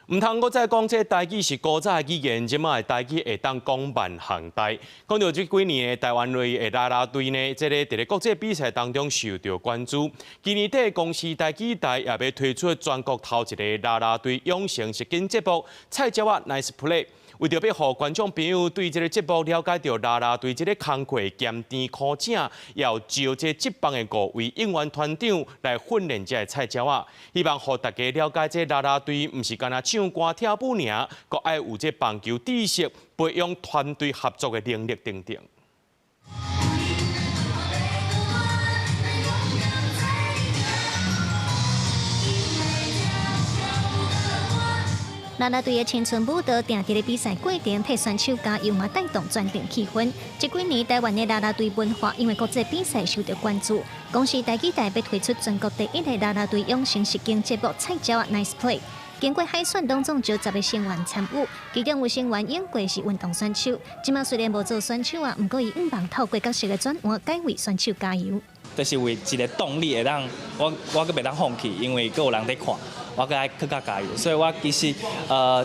毋通閣再講這台語是古早的語言，這馬的台語會當講萬項代。講到這幾年的台灣裔的啦啦隊呢，這個佇咧國際比賽當中受到關注。今年底公視台語台也欲推出全國頭一个啦啦隊養成實境節目《菜鳥仔 Nice Play》。為著欲予觀眾朋友對這个節目了解著啦啦隊這个工課鹹甜苦汫，也有招這職棒的五位應援團長來訓練這个菜鳥仔，希望予大家了解這啦啦隊毋是干焦唱歌跳舞爾，閣愛有這棒球知識，培養團隊合作的能力等等。啦啦隊的青春舞蹈，定佇咧比賽過程，替選手加油嘛，帶動全場氣氛。這幾年台灣的啦啦隊文化，因為國際比賽受到關注，公視台語台欲推出全國第一个啦啦隊養成實境節目《菜鳥仔 Nice Play》。經過海選，攏總招10个成員參與，其中有成員演過是運動選手，這馬雖然無做選手啊，毋過伊向望透過角色的轉換，改為選手加油。就是為一个動力會當我閣袂當放棄，因為閣有人佇看。我閣愛閣較加油，所以我其實，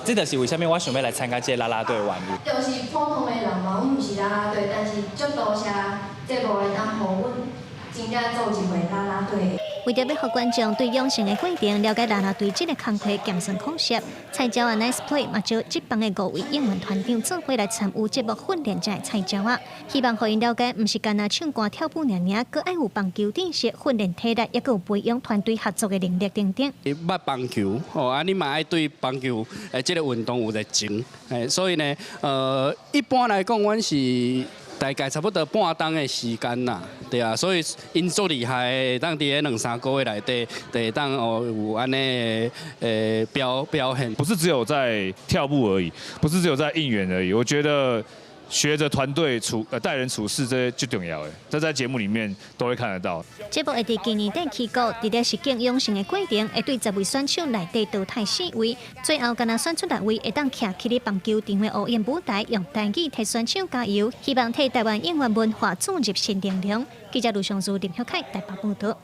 這就是為啥物我想欲來參加這个啦啦隊的原因。就是普通的人嘛，阮毋是啦啦隊，但是足多謝節目會當予阮真正做一回啦啦隊。為著欲予觀眾對養成的過程了解啦啦隊這个工課鹹酸苦澀，菜鳥仔 Nice Play 嘛招職棒的五位應援團長做伙來參與節目訓練這个菜鳥仔，希望予𪜶了解，毋是干焦唱歌跳舞爾爾，閣愛有棒球知識、訓練體力，抑閣有培養團隊合作的能力等等。捌棒球，吼啊，你嘛愛對棒球這个運動有熱情，所以呢，一般來講，阮是大概差不多半鐘的時間啦，對啊，所以𪜶足厲害的，會當佇咧兩三個月內底，就會當哦有按呢表現。不是只有在跳舞而已，不是只有在應援而已。我覺得學着團隊處待人處事，這些最重要的，這在節目裡面都會看得到。節目會佇今年底起播，佇咧實境養成的過程，會對10位選手內底淘汰四位，最後干焦選出六位會當徛起咧棒球場的烏蠅舞台，用台語替選手加油，希望替台灣應援文化注入新能量。記者盧尚如、林曉凱台北報導。